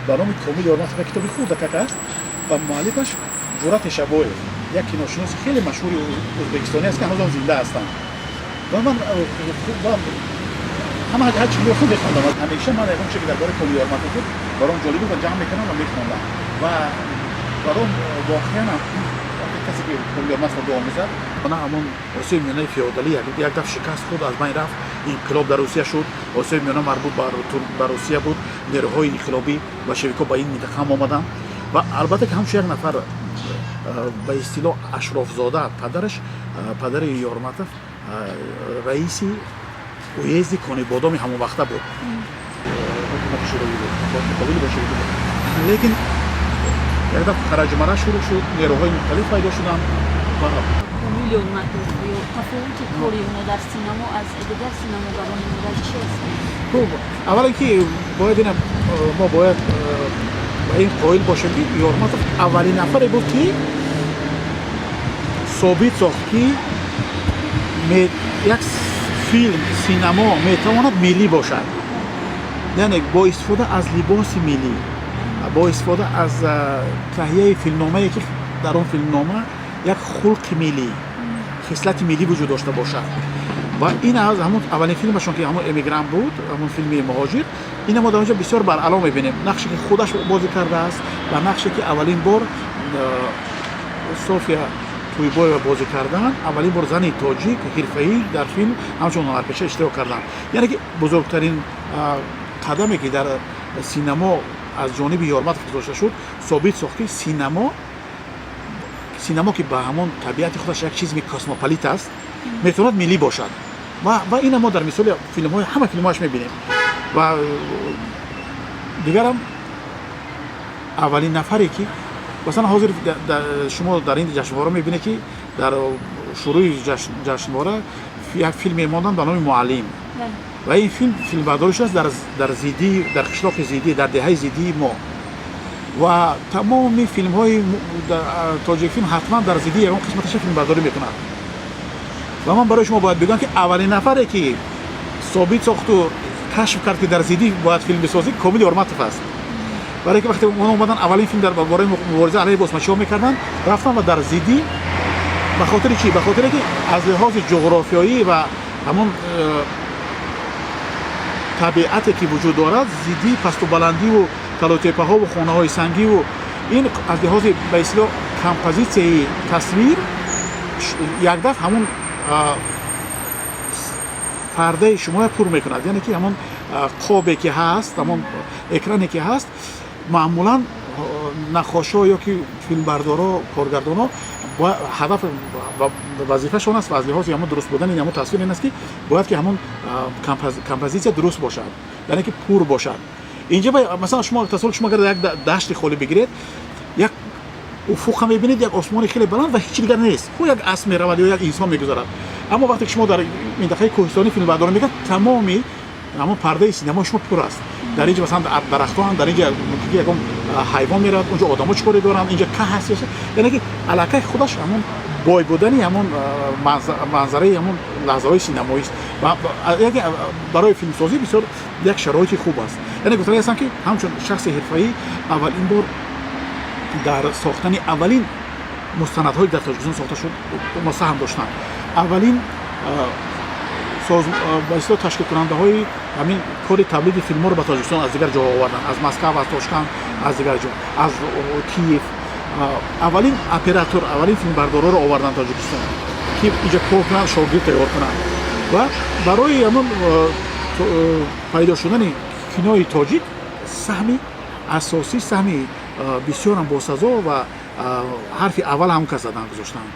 Ба номи Комил Ёрматов, як китоби хурдакак аст ва муаллифаш Ҷурат Эшабоев, як киношиноси хеле машҳури ӯзбекистонӣ аст, ки ҳанӯзам зинда ҳастанд. Ва ман ҳама ҳарчи меёфтам, мехондам. Ҳамеша ман ягон чизе, ки дар бораи Комил Ёрматов буд, баром ҷолиб буд ва ҷамъ мекардам ва мехондам. Ва баром воқеан вақте касе ки Комил Ёрматовро биомӯзад, на ҳамон Осиёи Миёнаи феодалӣ як даф шикаст хӯрд, аз байн рафт, инқилоб дар Русия шуд. Осиёи Миёна марбут ба Русия буд. Нерӯҳои инқилобӣ, большевикҳо ба ин минтақа ҳам омаданд. Ва албатта, ки ҳамчун як нафар ба истилоҳ ашрофзода, падараш, падари Ёрматов раиси уезди Конибодоми ҳамон вақта буд, ҳукумати шӯравӣ буд, муқобили большевикӣ буд. Лекин як даф хараҷмара шурӯъ шуд, нерӯҳои мухталиф пайдо шуданд ва Комил Ёрматов ё тафовути кори оно дар синамо аз дигар синамогарони мо дар чи аст? Хуб, аввалан ки бояд ина мо бояд ба ин қоил бошем, ки Ёрматов аввалин нафаре буд, ки собит сохт, ки як филм, синамо метавонад миллӣ бошад, яъне бо истифода аз либоси миллӣ, бо истифода аз таҳияи филмномае, ки дар он филмнома як хулқи миллӣ, хислати миллӣ вуҷуд дошта бошад. Ва ин аз ҳамон аввалин филмашон, ки ҳамон «Эмигрант» буд, ҳамон филми «Муҳоҷир». Ина мо дар онҷо бисёр баръало мебинем, нақше ки худаш бозӣ кардааст ва нақше ки аввалин бор София Тӯйбоева бозӣ карданд. Аввалин бор зани тоҷик ҳирфаӣ дар филм ҳамчун ҳунарпеша иштирок карданд. Яъне ки бузургтарин қадаме, ки дар синамо аз ҷониби Ёрматов гузошта шуд, собит сохт, ки синамо, ки ба ҳамон табиати худаш як чизми космополит аст, метавонад миллӣ бошад. Ва ина мо дар мисоли филмҳои, ҳама филмҳояш мебинем. Ва дигарам, аввалин нафаре, ки масалан ҳозир шумо дар ин ҷашнвора мебинед, ки дар шурӯи ҷашнвора як филм мемонданд ба номи «Муаллим». Ва ин филм филмбардорӣ шудааст дар Зидӣ, дар қишлоқи Зидӣ, дар деҳаи Зидии мо. Ва тамоми филмҳои Тоҷикфилм ҳатман дар Зидӣ ягон қисматаша филмбардорӣ мекунад. Ва ман барои шумо бояд бигӯям, ки аввалин нафаре, ки собит сохту кашф кард, ки дар Зидӣ бояд филм бисозӣ, Комил Ёрматов аст. Барое ки вақте онҳо омадан, аввалин филм дар бораи мубориза алайҳи босмачиҳо мекарданд, рафтан ва дар Зидӣ. Ба хотири чӣ? Ба хотире ки аз лиҳози ҷуғрофиёӣ ва ҳамон табиате, ки вуҷуд дорад, Зидӣ, пасту баландиву талотепаҳову хонаҳои сангиву ин, аз лиҳози ба истилоҳ композитсияи тасвир якдаф ҳамон пардаи шумоя пур мекунад. Яъне ки ҳамон қобе ки ҳаст, ҳамон экране ки ҳаст, маъмулан наққошҳо ё ки филмбардоро, коргардонҳо ҳадаф, вазифашон аст ва аз лиҳози ҳамон дуруст будани ҳамон тасвир ин аст, ки бояд ки ҳамон композитсия дуруст бошад, яъне ки пур бошад. Инҷа масалан шумо тасаввур, шумо агар як дашти холӣ бигиред, як уфуқа мебинед, як осмони хеле баланд ва ҳеҷ дигар нест. Хо як асп меравад ё як инсон мегузарад. Аммо вақте ки шумо дар минтақаи кӯҳистонӣ филмбардорӣ мекунед, тамоми ҳамон пардаи синамои шумо пур аст. Дар инҷа масалан дарахтоанд, дар инҷа мумкин ки ягон ҳайвон меравад, онҷо одамо чӣ коре доранд, инҷа каҳ ҳаст. Яъне ки аллакай худаш ҳамон бой будани ҳамон манзараи ҳамон лаҳзаҳои синамоист ва яке барои филмсозӣ бисёр як шароити хуб аст. Яъне гуфтанӣ ҳастам, ки ҳамчун шахси ҳирфаӣ аввалин бор дар сохтани аввалин мустанадҳое дар Тоҷикистон сохта шуд, онҳо саҳм доштанд. Аввалин ба истилоҳ ташкилкунандаҳои ҳамин кори тавлиди филмҳоро ба Тоҷикистон аз дигар ҷоҳо оварданд, аз Москав, аз Тошканд, аз дигар ҷо, аз Киев. Аввалин оператор, аввалин филмбардорҳоро оварданд Тоҷикистон, ки инҷа кор кунанд, шогирд тайёр кунанд. Ва барои ҳамон пайдо шудани кинои тоҷик саҳми асосӣ, саҳми бисёрам босазо ва ҳарфи аввал ҳамон кас задан гузоштанд.